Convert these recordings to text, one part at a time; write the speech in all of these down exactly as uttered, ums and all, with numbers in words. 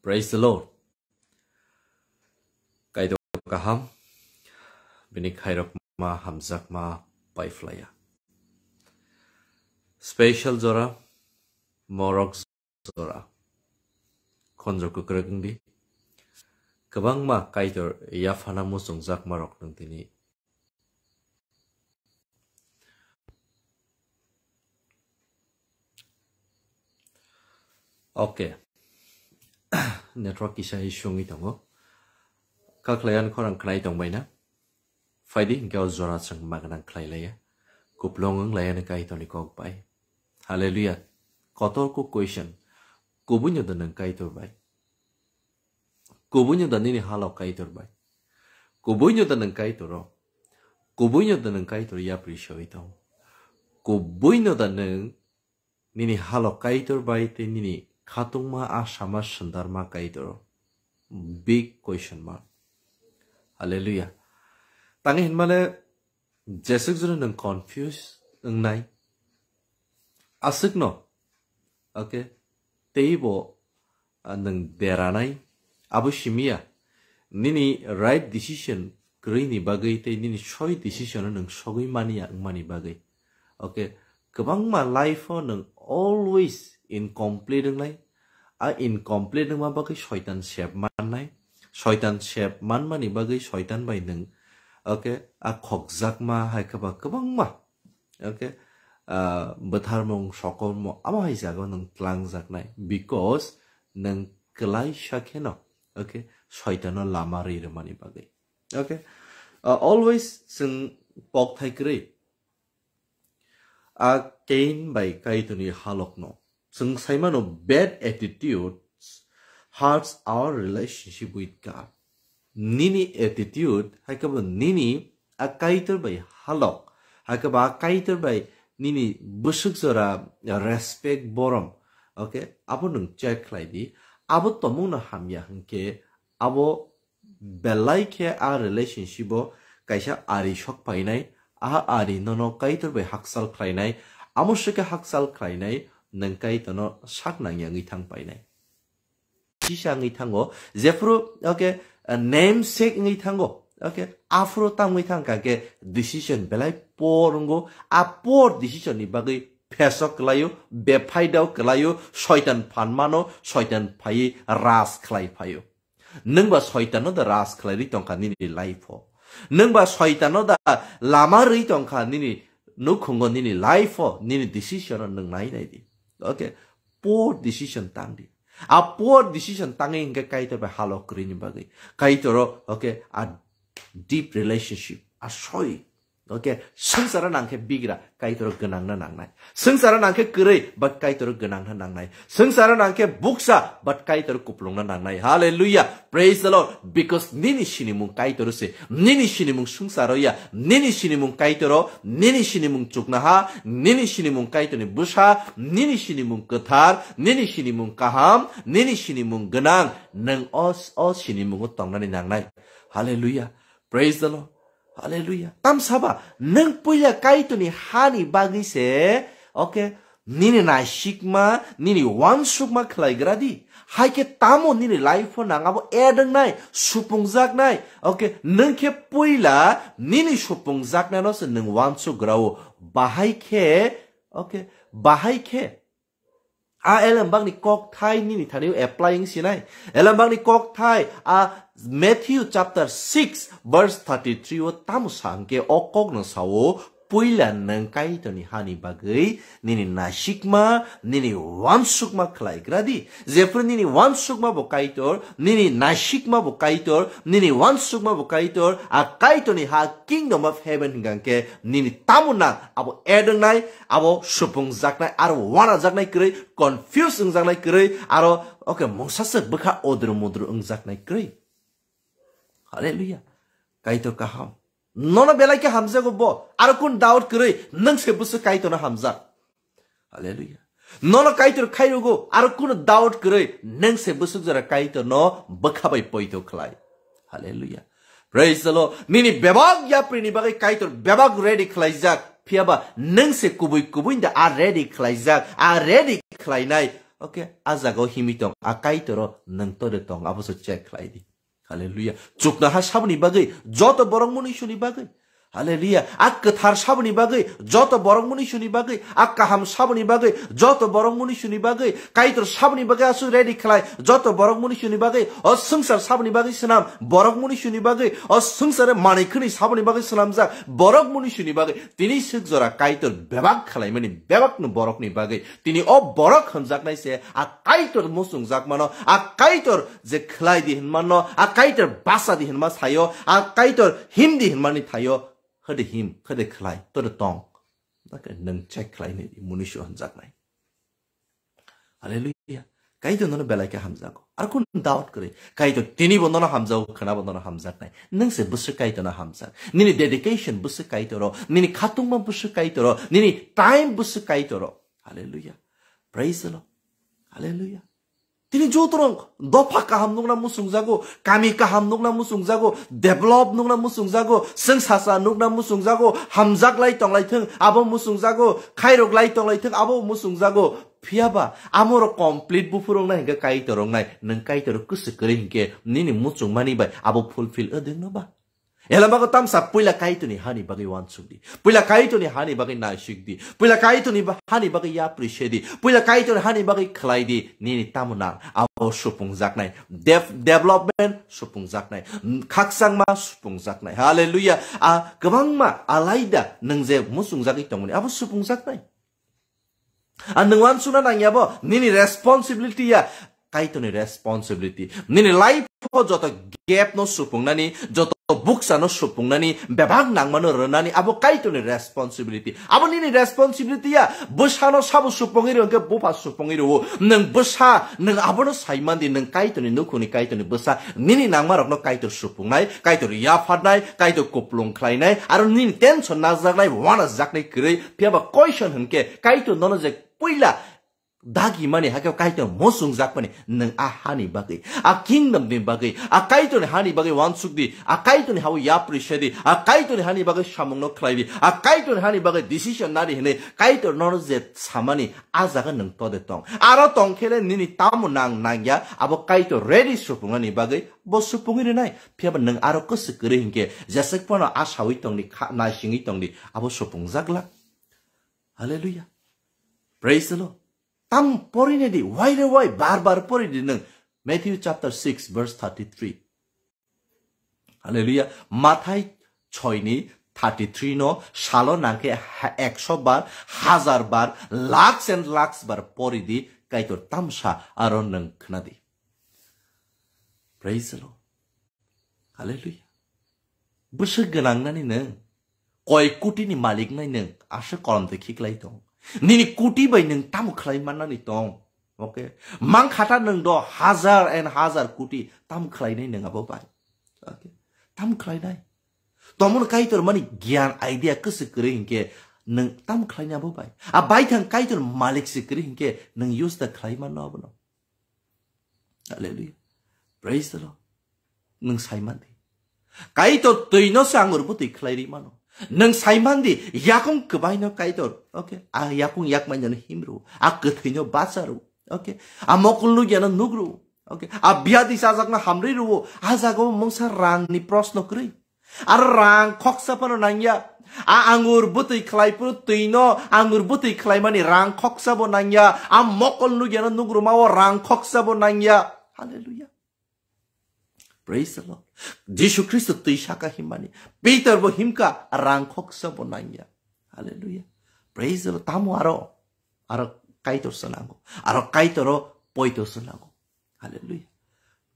Praise the Lord. Kaitor kaham, bini khairokma hamjakma paiphlaiya. Special jora, morok jora. Khonjo kwkrwk wngdi. Kwbangma Kaitor yaphana muchungjakma rok nwng tini. Okay. Network kisa issue wngwi tongo. Kakhlai ani khorang khnai tongbaina. Phaidi hinkhe o jora chwng magwnang khlai laiya. Kuplung wng laiya ni Kaitorni kok bai. Hallelujah. Kotor kuk question. Kubuino da nwng Kaitor bai? Kubuino da nini halok Kaitor bai? Kubuino da nwng Kaitor o? Kubuino da nwng Kaitor yapri soi tong? Kubuino da nwng nini halok Kaitor bai tei nini khatungma a sama swndarma Kaitor o? Big question mark. Hallelujah. Tangwi hinmale jeswk jora nwng confuse wngnai. Aswkno, okay, teibo, ah, nwng deranai, abo simiya. Nini right decision kwrwini bagwi tei nini soi decision-o nwng sogwi mani ya wngmani bagwi. Okay, kwbangma life-o nwng always incomplete wngnai. A incomplete wngma bagwi soitan sep mannai. Soitan sep manmani bagwi soitan bai nwng, okay, a khokjakma hai khe ba kwbangma, okay, ah, bwtharmung, sokolmo amo hai jaga nwng tlangjaknai, because nwng kwlaisa kheno, okay, soitano lama rwi rwmani bagwi. Okay, ah, always chwng kokthai kwrwi a Cain bai Kaitorni halokno. Chwng saimano, bad attitudes hurts our relationship with God. Nini attitude, hai khe bo nini a Kaitor bai halok, hai khe bo a Kaitor bai nini bwswk jora respect borom, okay, abo nwng check khlai di. Abo tongmungno hamya hwnkhe abo belai khe a relationship-o kaisa ari sok painai, a ari nono Kaitor bai hakchal khlainai, amo se khe hakchal khlainai, nwng Kaitorno sak nangya wngwi thang painai. Sisa wngwi thango, jephuru, okay, namesake wngwi thango, okay, aphuru tangwi thang kha khe decision belai poor wngo, a poor decision ni bagwi phesok kwlaio, bephaidao kwlaio, soitan phan mano, soitan phaiwi ras khlai phaio. Nwng ba soitano da ras khlairwi tongkha nini life-o. Nwng ba soitano da lama rwi tongkha nini nukhungo, nini life-o, nini decision-o nwng nai nai di. Okay? Poor decision tang di. A poor decision tangwi hwnkhe Kaitor bai halok kwrwini bagwi. Kaitor-o, okay, a deep relationship, a soi. Okay, swngcharo nang khe bigra, Kaitor gwnangna nangnai. Swngcharo nang khe kwrwi, but Kaitor gwnangna nangnai. Swngcharo nang khe buksa, but Kaitor kuplungna nangnai. Hallelujah. Praise the Lord. Because nini sinimung Kaitor se. Nini sinimung swngcharo ya. Nini sinimung Kaitor o. Nini sinimung chuknaha. Nini sinimung Kaitorni bwsa. Nini sinimung kwthar. Nini sinimung kaham. Nini sinimung gwnang. Nwng o, o sinimungo tongnani nangnai. Hallelujah. Praise the Lord. Hallelujah. Tamsaba, nwng puila Kaitorni hani bagwi se, okay, nini naisikma, nini wansukma khlaigra di. Hai khe tamo nini life-o nang abo add wngnai, supungjaknai. Okay, nwng khe puila nini supungjaknaino se nwng wansukgra-o. Bahai khe, okay, bahai khe A elembakni kokthai nini thani-o apply wng sinai. Elembakni kokthai a Matthew chapter six verse thirty-three o tamo sa hwnkhe o kokno sao, puila nwng Kaitorni hani bagwi nini naisikma, nini wansukma khlaigra di. Jephru nini wansukma bo Kaitor, nini naisikma bo Kaitor, nini wansukma bo Kaitor, a Kaitorni ha Kingdom of Heaven hwnkha hwnkhe nini tamo nang abo add wngnai, abo supungjaknai, aro wanajaknai kwrwi, confuse wngjaknai kwrwi, aro, okay, mungsa se bwkha odro modro wngjaknai kwrwi. Hallelujah. Kaitor kaham. Nono belai khe hamjago bo. Aro kun doubt kwrwi, nwng se bwswk Kaitorno hamjak. Hallelujah. Nono Kaitor khairogo, aro kuno doubt kwrwi, nwng se bwswk jora Kaitorno bwkha bai poito khlai. Hallelujah. Praise the Lord. Nini bebak yapri ni bagwi Kaitor bebak ready khlaijak. Phiyaba nwng se kubui kubui da a ready khlaijak, a ready khlainai. Okay, a jaga o himwi tong, a Kaitor o nwng tore tong, abo se check khlai di. Hallelujah. Chuknoha saboni bagwi, joto borok munisuni bagwi. Hallelujah. A kwthar saboni bagwi, joto borok munisuni bagwi. A kaham saboni bagwi, joto borok munisuni bagwi. Kaitor saboni bagwi asu ready khlai, joto borok munisuni bagwi. O swngchar saboni bagwi swnam, borok munisuni bagwi. O swngchare manwi khwnwi saboni bagwi swnamjak, borok munisuni bagwi. Tini swk jora Kaitor bebak khlaimani, bebakno borokni bagwi. Tini o borok hwnjaknai se, a Kaitor muchungjakmano, a Kaitor je khlai di hinmano, a Kaitor basa di hinma sayo, a Kaitor him di hinmani thayo, hwdwi him, hwdwi khlai, tore tong. Nwng check khlai ni munisho hwnjaknai. Hallelujah. Kaitor nono belai khe hamjago. Ar kun doubt kwrwi. Kaitor tini bo nono hamjago, khwna bo nono hamjaknai. Nwng se bwswk Kaitor no hamjak. Nini dedication bwswk Kaitor o, nini khatungma bwswk Kaitor o, nini time bwswk Kaitor o. Hallelujah. Praise the Lord. Hallelujah. Tini jotorok dopha kaham nukna muchungjago, kami kaham nukna muchungjago, develop nukna muchungjago, chwng sacha nukna muchungjago, hamjak lai tong lai thung, abo muchungjago, khairok lai tong lai thung, abo muchungjago. Phiyaba, amoro complete buphuru wngnai hinkhe Kaitor wngnai, nwng Kaitor kwswk kwrwi hinkhe nini muchungmani bai abo fulfill wdwngno ba? Elamago tamsa puila Kaitorni hani bagwi wansuk di. Puila Kaitorni hani bagwi naisik di. Puila Kaitorni ba-, hani bagwi yapri se di. Puila Kaitorni hani bagwi khlai di. Nini tamo nang abo supungjaknai. Dev-, development supungjaknai. Khakchangma supungjaknai. Hallelujah. A kwbangma alaida nwng je muchungjagwi tongmani abo supungjaknai. A nwng wansukna nangya bo, nini responsibility ya, Kaitorni responsibility. Nini life o joto gap no supungnani, joto buksa no supungnani, bebak nangmano rwnani, abo Kaitorni responsibility. Abo nini responsibility ya, bwsano sabo supungwi rw, hwnkhe bupha supungwi rw. Nwng bwsa, nwng abono saimandi, nwng Kaitorni nukhungni Kaitorni bwsa, nini nangmarokno Kaitor supungnai, Kaitor yapharnai, Kaitor kuplung khlainai, aro nini tension najaknai, wanajaknai kwrwi, phiyaba question hwnkhe, Kaitor nono je puila dagi mani hakhe Kaitor muchungjak mani nwng a hani bagwi, a kingdom ni bagwi, a Kaitor ni hani bagwi wansuk di, a Kaitor ni hao yapri se di, a Kaitor ni hani bagwi samung no khlai di, a Kaitor ni hani bagwi decision nari hinwi Kaitor nono je samani a jaga nwng tode tong. Aro tongkhele nini tamo nang nangya abo Kaitor ready supungani bagwi bo supungwi rinai. Phiyaba nwng aro kwswk kwrwi hinkhe jeswk phano a sawi tongdi kha-, naisingwi tongdi abo supungjak glak. Hallelujah. Praise the Lord. Tam porinedi, why re why? Bar bar poridi nwng. Matthew chapter six verse thirty-three. Hallelujah. Mathai choi ni thirty-three no salo nangkhe ha-, ekso bar, hazar bar, lakhs and lakhs bar poridi Kaitor tamsa aro nwng khnadi. Praise the Lord. Hallelujah. Bwswk gwnang nani nwng. Koi koti ni malik nai nwng. Aswk kolom twi khiklai tong. Nini koti bai nwng tamo khlai mannani tong. Okay. Mang khata nwng do hazar and hazar koti tamo khlai nai nwng abo bai. Okay. Tamo khlai nai. Tomon Kaitor mani gyan idea kwswk kwrwi hinkhe nwng tamo khlai nai abo bai. A baithang Kaitor malik se kwrwi hinkhe nwng use da khlai manno abono. Hallelujah. Praise the Lord. Nwng saimandi. Kaitor twino se angur bwtwi khlai ri mano. Nwng saimandi yakung kwbaino Kaitor. Okay. A yakung yakmaino himru. A kwthwino bacharu. Okay. A mokol nugyano nugru. Okay. A biadi sajakno hamri ruo. A jagao mungsa rangni prosno kwrwi. Aro rang khoksa phano nangya. A angur bwtwi khlai phuru twino angur bwtwi khlaimani rang khoksa bo nangya. A mokol nugyano nugrumao rang khoksa bo nangya. Hallelujah. Praise the Lord. Jisu Khristo twi saka himmani. Peter bo himka rang khoksa bo nangya. Hallelujah. Praise the Lord. Tamo aro, aro Kaitor se nango. Aro Kaitoro poito se nango. Hallelujah.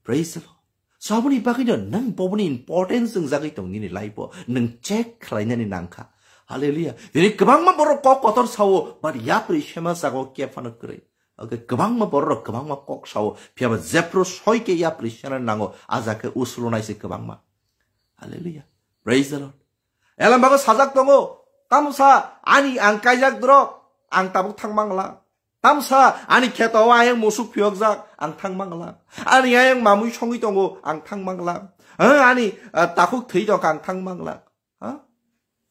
Praise the Lord. So aboni bagwi no nwng boboni importance wngjagwi tong nini life o. Nwng check khlainani nangkha. Hallelujah. Tini kwbangma borok kok kotor sao, but yapri sema jago kephano kwrwi. Okay, kwbangma borok rok kwbangma kok sao, phiyaba jephru soi ke yapri sena nango, a jaga khe usulo naise kwbangma. Hallelujah. Praise the Lord. Elam bago sajak tongo, tamsa ani ang kaijak drok, ang tabuk thang mangla. Tamsa ani kheto o ayang musuk phiyokjak, ang thang mangla. Ani ayang mamui songwi tongo, ang thang mangla. Eh, ani, eh, takhuk thwi tongkha, ang thang mangla. Ha?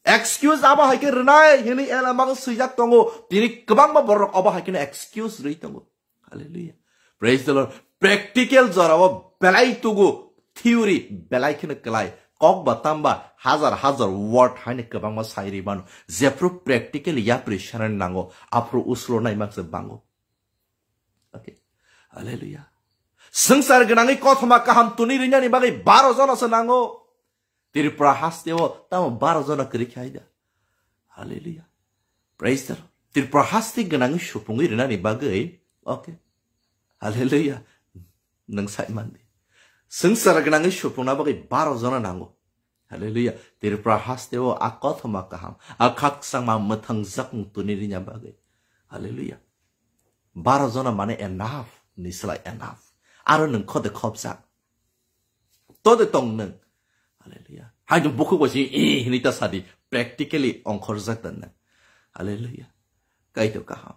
Excuse abo hai khe rwnai hinwi elamago swijak tongo. Tini kwbangma borok abo hai kheno excuse rwi tongo. Hallelujah. Praise the Lord. Practical jorao belai tugu, theory belai kheno kelai. Kok ba tamba hazar hazar word haino kwbangma sai ri mano. Jephru practical yapri sanani nango, aphru usulo nai makse bango. Okay. Hallelujah. Swngchar gwnangwi kothoma kaham tuni rinani bagwi baro jona se nango. Tripura haste o tamo baro jona kwrwi khai da. Hallelujah. Praise the Lord. Tripura haste gwnangwi supungwi rinani bagwi. Okay. Hallelujah. Nwng sai mandi. Swngchar gwnangwi supungna bagwi baro jona nango. Hallelujah. Tripura haste o a kothoma kaham, a khakchangma mwthang jakmung tuni rinya bagwi. Hallelujah. Baro jona mane enough, ni slai enough. Aro nwng khode khopjak. Tode tong nwng. Hallelujah. Hai nwng bukhuk bai si, "Ih," hinwi ta sadi. Practically ongkhorjak da nwng. Hallelujah. Kaitor kaham.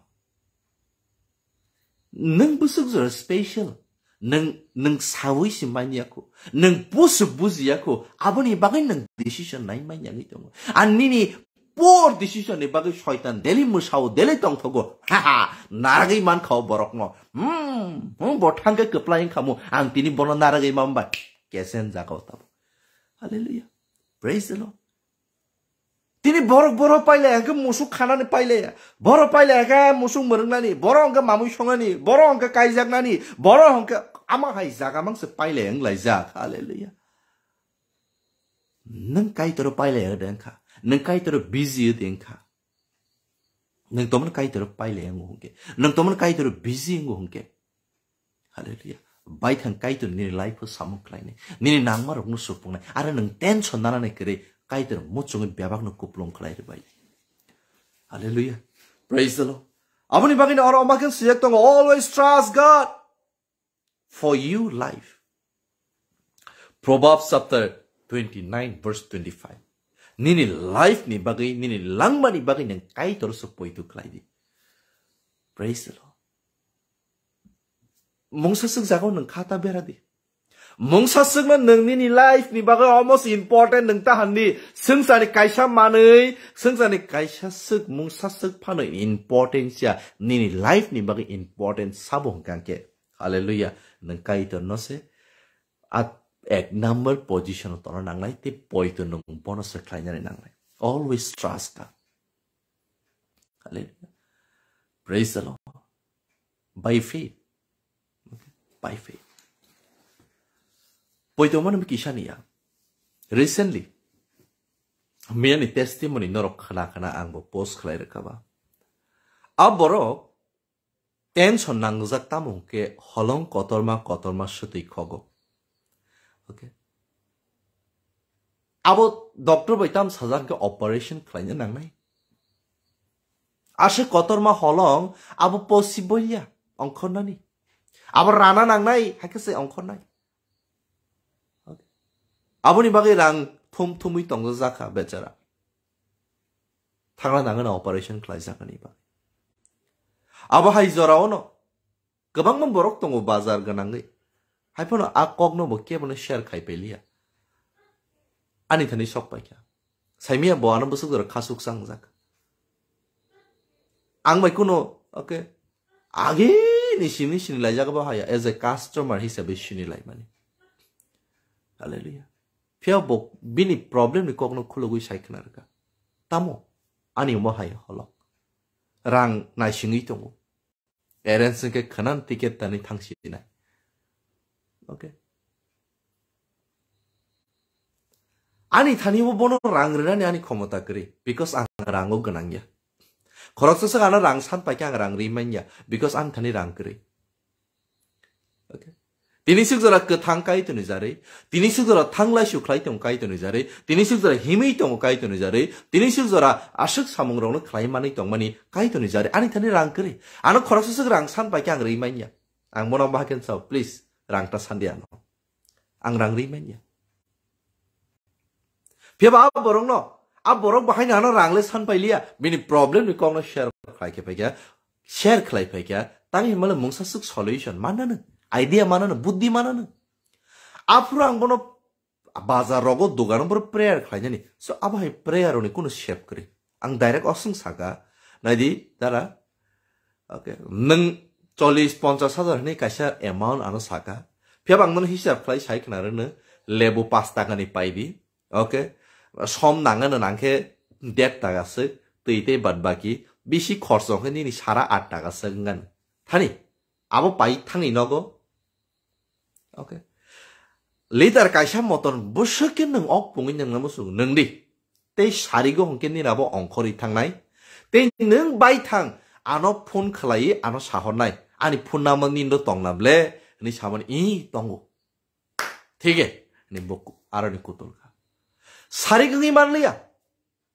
Nwng bwswk jora special. Nwng, nwng sawi si manya kho. Nwng busu bujiya kho. Aboni bagwi nwng decision nai manya wngwi tongo. Ar nini poor decision ni bagwi soitan daily mwsao, daily tongthogo. Haha, naragwi mankha o borokno. Hmm, hmm, bo thangkhe kwplai wngkha mo. Ang tini bono naragwi manbai. Kesen jaga o tabo. Hallelujah. Praise the Lord. Tini borok, borok pailaya hwnkhe musuk khanani pailaya. Borok pailaya hwnkhe musuk mwrwngnani. Borok hwnkhe mamui songnani. Borok hwnkhe kaijaknani. Borok hwnkhe ama hai jaga mangse pailaya wnglaijak. Hallelujah. Nwng Kaitoro pailaya de wngkha. Nwng Kaitoro busy de wngkha. Nwng tomon Kaitoro pailaya wngo hwnkhe. Nwng tomon Kaitoro busy wngo hwnkhe. Hallelujah. Baithang Kaitor nini life o samung khlainai. Nini nangma rokno supungnai. Aro nwng tension nanani kwrwi Kaitor muchungwi bebakno kuplung khlai rwbai. Hallelujah. Praise the Lord. Aboni bagwino oro omakhe swijak tongo, "Always trust God for you life." Proverbs chapter twenty-nine verse twenty-five. Nini life ni bagwi, nini langmani bagwi nwng Kaitor se poito khlai di. Praise the Lord. Mungsa swk jago nwng kha ta bera di. Mungsa swkno nwng nini life ni bagwi almost important nwng ta handi. Swngchani kaisa manwi, swngchani kaisa swk, mungsa swk phano important ya. Nini life ni bagwi important sabo hwnkha khe. Hallelujah. Nwng Kaitor no se a ek number position o tona nangnai, tei poito nwng bono se khlainani nangnai. Always trust God. Hallelujah. Praise the Lord. By faith. Okay. By faith. Poito mano kisa ni ya. Recently, miyani testimony norok khna khna ang bo post khlai rwkha ba. A borok tension nangjak tamo hwnkhe holong kotorma kotorma swtwi khogo. Okay. Abo doctor bai tam sajak hwnkhe operation khlaina nangnai. Aswk kotorma holong abo possible ya ongkhornani. Abo rana nangnai, hakhe se ongkhornai. Okay. Aboni bagwi rang thum thumwi tongjak kha bechara. Thangna nangna operation khlaijaknani bagwi. Abo hai jorao no kwbangma borok tongo bazar gwnangwi. Haiphano a kokno bo kebono share khai pailiya. Ani thani sok paikha. Saimia bo ano bwswk jora khasuk changjak. Ang bai kuno, okay, age ni sini sini laijak bo haya, as a customer hisabe sini laimani. Hallelujah. Phiya bo bini problem ni kokno khulugwi sai khna rwkha. Tamo ani omo hai holok. Rang naisingwi tongo. Arrange wngkhe khwnan ticket tani thangsinai. Okay. Ani thani bo bono rang rinani ani khomota kwrwi, because ang rango gwnang ya. Khoroksa swk ano rang san paikhe ang rang ri man ya, because ani thani rang kwrwi. Okay. Tini swk jora kwthang Kaitorni jarwi, tini swk jora thanglai su khlai tongo Kaitorni jarwi, tini swk jora himwi tongo Kaitorni jarwi, tini swk jora aswk samungrokno khlai manwi tongmani Kaitorni jarwi, ani thani rang kwrwi. Ano khoroksa swk rang san paikhe ang ri man ya. Ang bono bahai khe sao, please, rang ta sandi ano. Ang rang ri man ya. Phiya ba a borokno, a borok bahai no ano rang le san pailiya, bini problem ni kokno share khlai khe paikha, share khlai paikha, tang hinmale mungsa swk solution mananw, idea mananw, buddhi mananw. Aphuru ang bono bazar rogo, dogan o prayer khlainani. So abo hai prayer rokni kunu sep kwrwi. Ang direct oswng saka, naidi dara, okay, nwng chollis ponchas hajar hinwi kaisa amount ano saka. Phiya bang nono hisab khlai sai khna rwno, lebu pas takani paidi. Okay? Som nangano nangkhe der taka swk, twi tei bad baki bisi khorcho khe nini sara at taka swk wngani. Thani, abo pai thangni nogo. Okay. Litar kaisa motor bwswk khe nwng ok pungwi nangna muchung nwng di. Tei sarigo hwnkhe nini abo ongkhorwi thangnai. Tei nwng bai thang ano phone khlaiwi ano sahornai. Ani phone number nini do tongna ble? Hwnwi samani, "Ih, tongo." Thige, hwnwi bo ku-, aroni kutulkha. Sari gwngi manliya.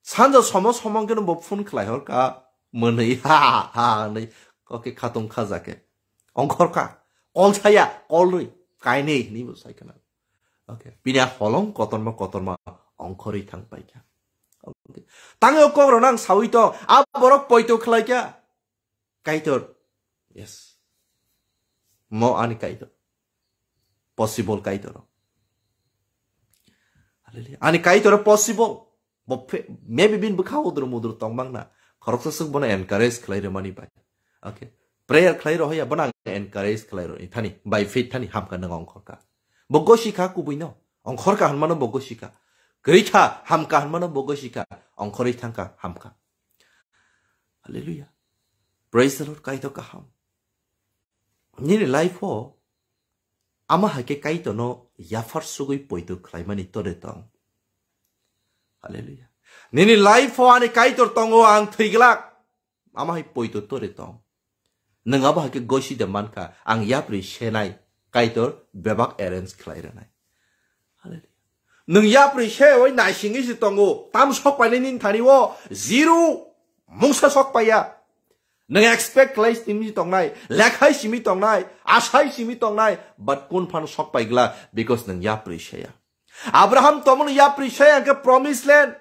Sanja somo somo khe bo phone khlai hor ka, mwnwi ha ha ha hwnwi kokhe khatung khaja khe. Ongkhor kha, kol saya, kol rwi, kainwi hwnwi bo sai khna. Okay. Bini a holong kotorma kotorma ongkhorwi thang pai kha. Okay. Tangwi o kok rok nang sawi tong, a borok poito khlai kha. Kaitor, yes. Mo ani Kaitor. Possible Kaitor. Hallelujah. Ani Kaitor possible. Bo phe-, maybe bin bwkha udru mudru tong bang na. Khoroksa swk bono encourage khlai rwmani bai. Okay. Prayer khlai rohya bono ang encourage khlai rw thani. By faith thani hamka nang ongkhor ka. Bo gosi kha kubui no. Ongkhor ka hwnmano bo gosi kha. Kwrwi kha hamka hwnmano bo gosi kha. Ongkhorwi thang ka hamka. Hallelujah. Praise the Lord. Kaitor kaham. Nini life o ama hai khe Kaitor no yaphar sugwi poito khlaimani tore tong. Hallelujah. Nini life o ani Kaitor tongo, ang thwi glak. Ama hai poito tore tong. Nwng abo hai khe gosi de mankha, ang yapri senai, Kaitor bebak arrange khlai rwnai. Hallelujah. Nwng yapri se oi naisingwi se tongo, tam sok painai nini thani o, zero, mungsa sok paiya. Nwng expect khlai simi tongnai, lekhai simi tongnai, asai simi tongnai, but kun phano sok paigla, because nwng yapri seya. Abraham tomon yapri seya hwnkhe promise land,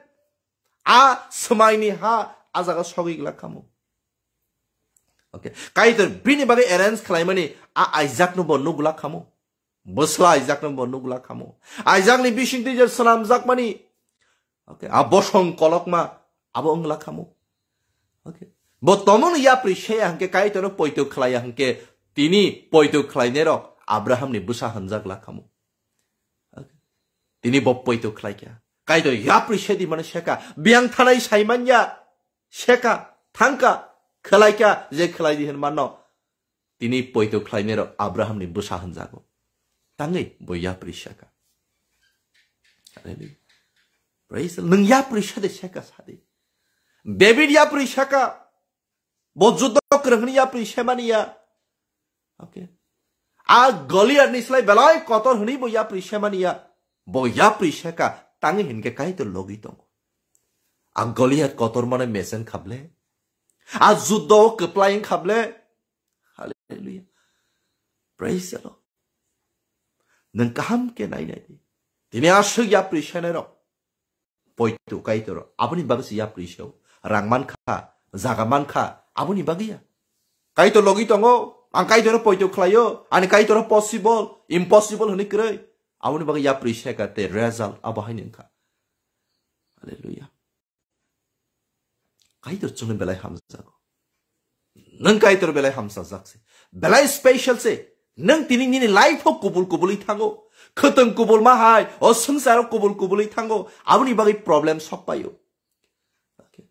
a swmaini ha, a jaga sogwi glak khamu. Okay. Kaitor bini bagwi arrange khlaimani, a Isaac no bo nugla khamu. Bwsla Isaac no bo nugla khamu. Isaac ni bising twi je swnamjakmani. Okay, a bosong kolokma abo wngla khamu. Okay. Bo tomon yapri seya hwnkhe Kaitor no poito khlaiya hwnkhe tini poito khlainai rok Abraham ni bwsa hwnjak la khamu. Okay. Tini bo poito khlaikha. Kaitor yapri sedi mano seka. Biyang thanai saimanya. Seka. Thangka. Khlaikha. Je khlai di hwnmano. Tini poito khlainai rok Abraham ni bwsa hwnjago. Tangwi bo yapri seka. Hallelujah. Praise the Lord. Nwng yapri sade seka sadi. David yapri seka. Bo judo kwrwng hwnwi yapri semani ya. Okay. A Goliath ni slai belai kotor hwnwi bo yapri semani ya. Bo yapri seka tangwi hinkhe Kaitor logi tongo. A Goliath kotor mane mesen khable. A judo kwplai khable. Hallelujah. Praise the Lord. Nwng kaham khe nai nai di. Tini aswk yapri senai rok. Poito Kaitor. Aboni bagwi se yapri seo. Rang mankha, jaga mankha, aboni bagwi ya. Kaitor logi tongo, ang Kaitor poito khlaio, ani Kaitor possible, impossible hwnwi kwrwi. Aboni bagwi yapri seka te result abo haino wngkha. Hallelujah. Kaitor chwngno belai hamjago. Nwng Kaitor belai hamsajak se. Belai special se. Nwng tini nini life o kubul kubului thango. Khwtwng kubul ma hai, o swngcharo kubul kubului thango. Aboni bagwi problem sok paio. Okay.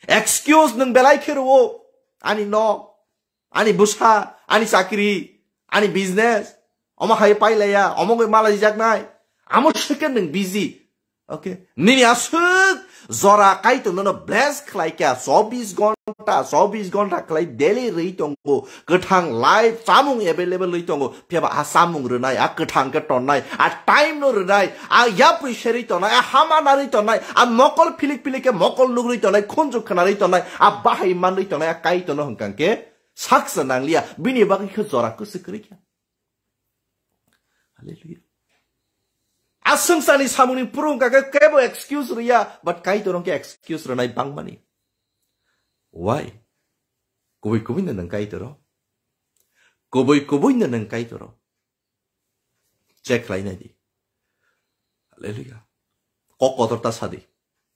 Excuse nwng belai khe rwo. Ani nok, ani bwsa, ani chakri, ani business. Omo hai pailaya, omo gwi malaijaknai. Amo second nwng busy. Okay. Nini aswk jora Kaitor nono bless khlai kha, chobbish gonta, chobbish gonta khlai daily rwi tongo, kwthang life chamung available rwi tongo, phiya ba a chamung rwnai, a kwthang khe tonnai, a time no rwnai, a yapri serwi tongnai, a hama narwi tongnai, a mokol philik philik khe mokol nugrwi tongnai, khunju khnarwi tongnai, a bahai manrwi tongnai, a Kaitor no hwnkha khe saksa nangliya, bini bagwi khe jora kwswk kwrwi kha. Hallelujah. A swngcharni samungni purung kake kebo excuse rwya, but Kaitor hwnkhe excuse rwnai bangmani. Why? Kubui kubui no nwng Kaitoro. Kubui kubui no nwng Kaitoro. Check khlai nai di. Hallelujah. Kok kotor ta sadi.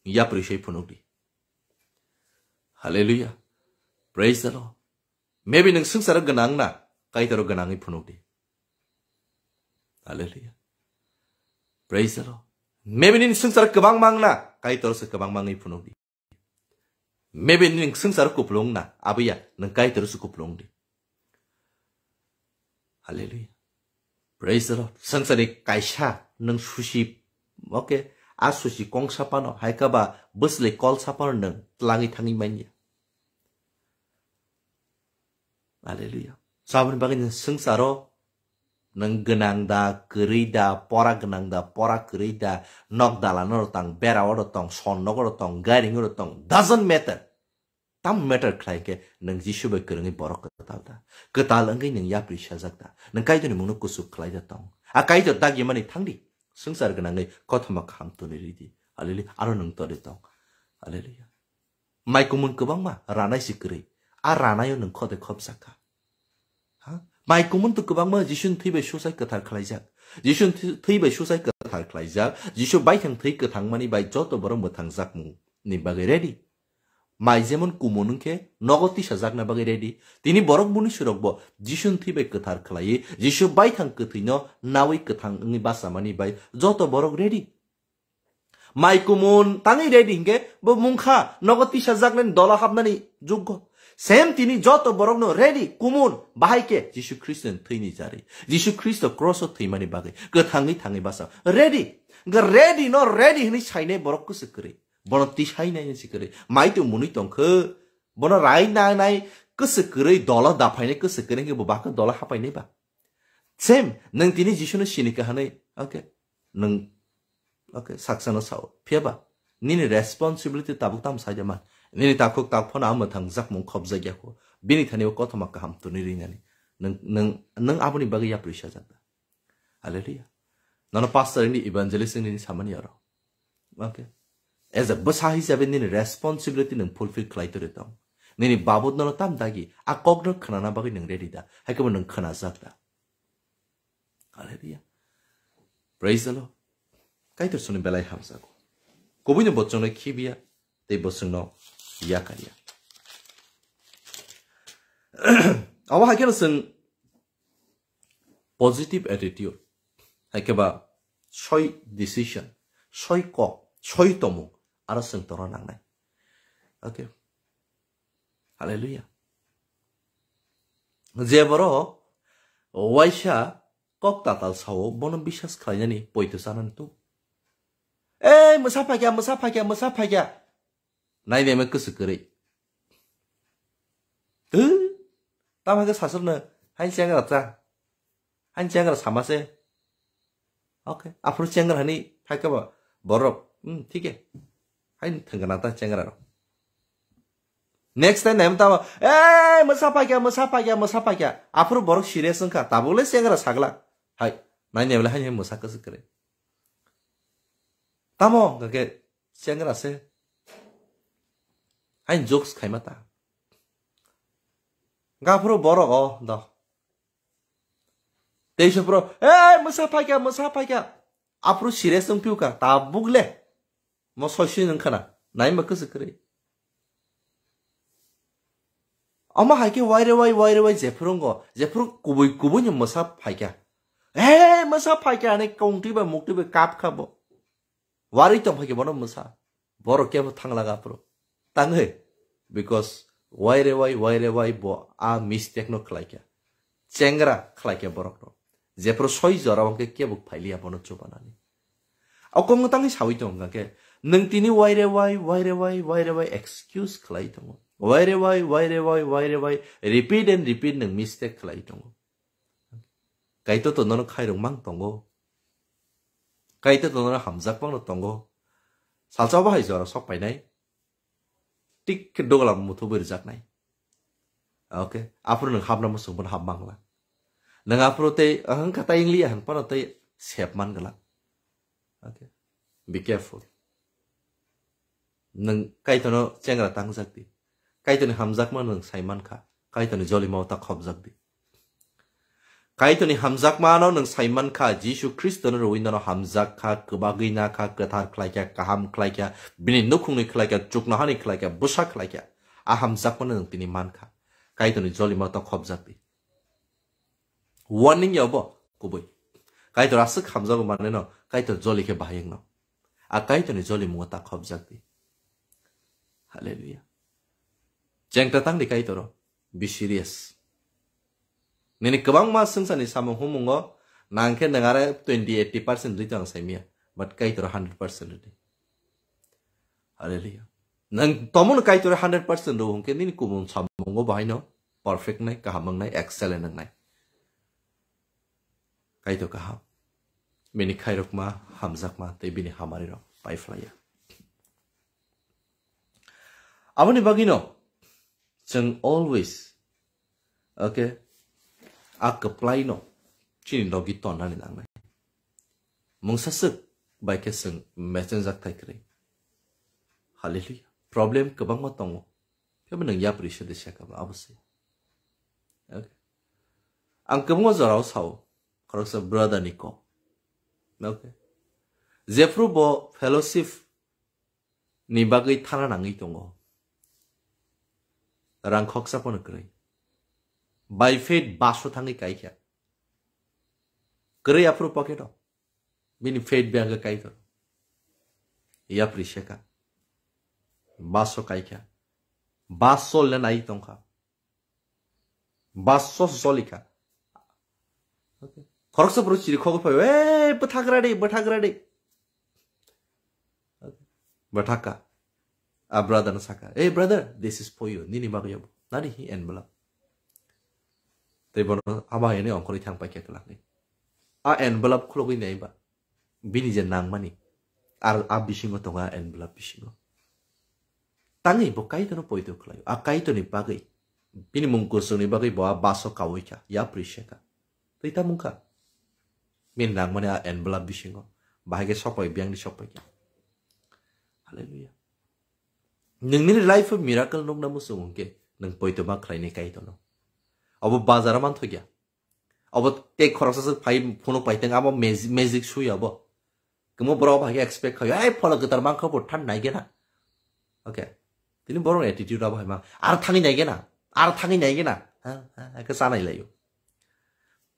Yapri sei phunuk di. Hallelujah. Praise the Lord. Maybe nwng swngcharo gwnang na, Kaitor gwnangwi phunuk di. Hallelujah. Praise the Lord. Maybe nini swngchar kwbang mangna, Kaitor se kwbang mangwi phunuk di. Maybe nini swngchar kuplung na, abiya, nang Kaitor se kuplung di. Hallelujah. Praise the Lord. Swngchar ni kaisa nang susi, okay, a susi kong sapano, haikaba bwsle kol sapano nang tlangi thangi manya. Hallelujah. Saboni bagwi nang swngcharo nang gwnang da, kwrwi da, pora gwnang da, pora kwrwi da, nok dalano rw tong, bera o rw tong, son nogo rw tong, gairing o rw tong, doesn't matter. Tam matter khlai khe nang Jisu bai kwrwngwi borok kwtal da. Kwtal wngwi nang yapri sajak da. Nang Kaitorni mungno kuchuk khlai da tong. A Kaitor dagi mani thangdi. Swngchar gwnangwi kothoma kaham tuni ridi. Hallelujah. Aro nang tode tong. Hallelujah. Mai kumun kwbangma ranai si kwrwi. A ranaio nwng khode khopjak kha. Ha? Mai kumun to kwbangma Jisuni thwi bai suicide kwthar khlaijak. Jisuni thwi, thwi bai suicide kwthar khlaijak. Jisu baithang thwi kwthangmani bai joto borok mwthangjakmung ni bagwi ready. Mai jemon kumun wngkhe nogo tisajakna bagwi ready. Tini borok muni surokbo Jisuni thwi bai kwthar khlaiwi Jisu baithang kwthwino nawi kwthang wngwi bachamani bai joto borok ready. Mai kumun tangwi ready hinkhe bo mungkha nogo tisajaknani dola hapnani jukgo. Same tini joto borokno ready kumun bahai khe Jisu Khristo ni thwini jari. Jisu Khristo cross o thwimani bagwi kwthangwi thangwi basa ready. Ga ready no ready hwnwi sainai borok kwswk kwrwi. Bono tisai nai si kwrwi. Mai tong muni tong khe bono rai nai nai kwswk kwrwi dola daphainai kwswk kwrwi hinkhe bo bakhe dola hapainai ba. Same, nang tini Jisuno sini kahanai, okay? Nang, okay, saksano sao. Phiya ba, nini responsibility tabuk tam sai de man. Nini takhuk tak phano amo thang jakmung khop jagya ko. Bini thani o kothoma kaham tuni rinani. Nang, nang, nang aboni bagwi yapri sajak da. Hallelujah. Nono pastor ni evangelist ni samani aro. Okay. As a bwsa hisabe nini responsibility nang fulfill khlai tore tong. Nini babut nono tam dagi, a kok no khnana bagwi nang ready da. Hai kebo nang khnajak da. Hallelujah. Praise the Lord. Kaitor suni belai hamjago. Kubui no bochong no khibiya, tei bochong no yakarya. Abo hai khe no chwng positive attitude, hai khe ba soi decision, soi kok, soi tomung, aro chwng tongna nangnai. Okay. Hallelujah. Je borok waisa kok tatal sao, bono biswas khlainani poito chanani tu. Ei, mwsa phaikya, mwsa phaikya, mwsa phaikya. Nainai me kwswk kwrwi. Twi, tamo khe sasrwkno hain chengra cha. Hain chengra sama se. Okay, aphuru chengra hani phaikhe ba borok. Hmm, thik he. Hain thwngna ta chengra rok. Next time naim tamo, "Ei, mwsa phaikya, mwsa phaikya, mwsa phaikya." Aphuru borok serious wngkha. Tabuk le chengra sagla. Hai, nainai le hain hain mwsa kwswk kwrwi. Tamo hwnkha khe chengra se. Hain jokes khaima ta. Gaphuru borok o do. Teisa pro, "Ei, mwsa phaikya, mwsa phaikya." Aphuru serious wng phiu kha, tabuk le. Mo soisi wng khana, naima kwswk kwrwi. Omo hai khe waire wai, waire wai jephuru wngkha, jephuru kubui kubui ni mwsa phaikya. "Ei, mwsa phaikya," hinwi kongtwi bai muktwi bai kap kha bo. Warwi tong phaikhe bono mwsa. Borok kebo thangla gaphuru. Tangwi. Because waire wai, waire wai bo a mistake no khlaikha. Chengra khlaikha borok no. Jephuru soi jora hwnkhe kebo phailiya bono chubanani. O kok no tangwi sawi tong hwnkhe, nwng tini waire wai, waire wai, waire wai excuse khlai tongo. Waire wai, waire wai, waire wai, repeat and repeat nwng mistake khlai tongo. Kaitor to nono khairok mang tongo. Kaitor to nono hamjak mang tongo. Salsa bahai jora sok painai. Tik khe dogla muthu bai rwjaknai. Okay. Aphuru nwng hapna muchung bono hap mangla. Nwng aphuru tei ahang kha tai wngliya hwn phano tei sep man glak. Okay. Be careful. Nwng Kaitorno chengra tangjak di. Kaitorni hamjakma nwng sai man kha. Kaitorni jolima o ta khopjak di. Kaitorni hamjakmano nwng sai man kha, Jisu Khristono rwui nono hamjak kha, kwbagwi na kha, kwthar khlai kha, kaham khlai kha, bini nukhungni khlai kha, chuknohani khlai kha, bwsa khlai kha. A hamjakmano nwng tini man kha. Kaitorni jolima o ta khopjak di. Warning ya bo kubui. Kaitor aswk hamjago maneno, Kaitor joli khe bahai wngno. A Kaitorni joli mungo ta khobjak di. Hallelujah. Chengta tang di Kaitoro. Be serious. Nini kwbangma swngcharni samung humungo nang khe nang are twenty eighty percent rwi tong saimia, but Kaitor hundred percent rwdi. Hallelujah. Nang tomono Kaitor hundred percent rw hwnkhe nini kubun samungo bahaino perfect nai, kaham wngnai, excellent wngnai. Kaitor kaham. Bini khairokma, hamjakma tei bini hamari rok pai phlaiya. Aboni bagwino chwng always, okay, a kwplaino chini logi tonnani nangnai. Mungsa swk bai khe chwng mechenjak thai kwrwi. Hallelujah. Problem kwbangma tongo. Khe bo nwng yapri se de seka ba abo se. Okay. Ang kwbangma jorao sao, khoroksa brother ni kok. Okay. Jephru bo fellowship ni bagwi thana nangwi tongo. Rang khoksa pono kwrwi. By faith baso thangwi kaikha. Kwrwi aphuru pocket o. Bini faith biyang khe Kaitor. Yapri seka. Baso kaikha. Baso le nai tongkha. Baso solikha. Okay. Khoroksa bro chiri khogwi phaio, "Ei, bwthagra de, bwthagra de." Okay. Bwthaka. A brother no saka, "Hey brother, this is for you." Nini bagwi abo. Nani hi envelope. Tei bono abo hai ani ongkhorwi thang paikha kwlangwi. A envelope khulogwi nai ba. Bini je nangmani, ar a bisingo tongo, a envelope bisingo. Tangwi bo Kaitorno poito khlaio. A Kaitorni bagwi, bini mung kursukni bagwi bo a baso kaui kha, yapri se kha. Tei tamung kha. Bini nangmani a envelope bisingo. Bahai khe sokpai, biyangni sokpai kha. Hallelujah. Nwng nini life o miracle nukna muchung hwnkhe, nwng poito ma khlainai Kaitorno. Obo bazar o manthokya. Obo tei khoroksa swk phai phunuk pai teng abo magic, magic sui abo. Kemo borok bai khe expect khaio, "Ai, phola kwtal mankha bo than nai gena." Okay. Tini borok attitude abo hai ma. Ar thangwi nai gena. Ar thangwi nai gena. Ha, ha, ha, khe chanai laio.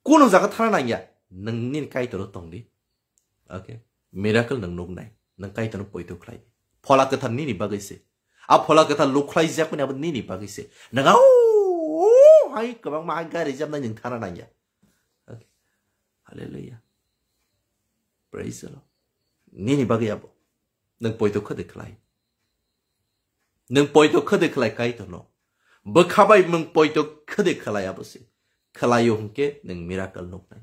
Kuno jaga thana nangya. Nwng nini Kaitor o tong di. Okay. Miracle nwng nuknai. Nwng Kaitorno poito khlai di. Phola kwthar nini bagwi se. A phola kwthar luk khlai jak mani abo nini bagwi se. Nwng a, o, o, hai kwbangma hai gari jamnai nwng thana nangya. Okay. Hallelujah. Praise the Lord. Nini bagwi abo. Nwng poito khwdwi khlai. Nwng poito khwdwi khlai Kaitorno. Bwkha bai nwng poito khwdwi khlai abo se. Khlaio hwnkhe nwng miracle nuknai.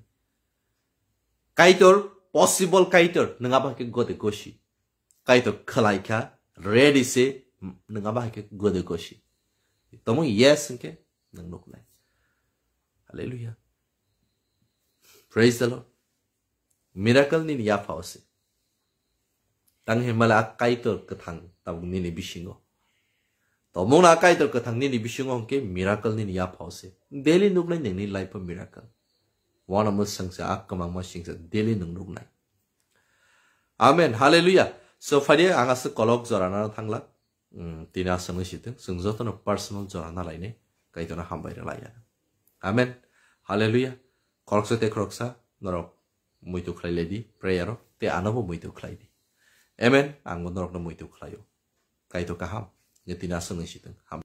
Kaitor, possible Kaitor, nwng abo hai khe gode gosi. Kaitor khlai kha, ready se, nwng abo hai khe gode gosi. Tomo yes hwnkhe nwng nuknai. Hallelujah. Praise the Lord. Miracle nini yaphao se. Tang himala a Kaitor kwthang tabuk nini bisingo. Tomungna a Kaitor kwthang nini bisingo hwnkhe miracle nini yaphao se. Daily nuknai nini life o miracle. Wana mwsangsa a kwmangma singsa daily nwng nuknai. Amen. Hallelujah. So, phadi ang aswk kolok jorana thangla. Mm, tini aswk wngwi sitwng, chwng jotono personal jora nalainai, Kaitorno hambai rwlaiya. Amen. Hallelujah. Khoroksa tei khoroksa norok muitu khlai lai di prayer o, tei ano bo muitu khlai di. Amen. Ang bo norokno muitu khlaio. Kaitor kaham. Nge tini aswk wngwi sitwng. Hambai.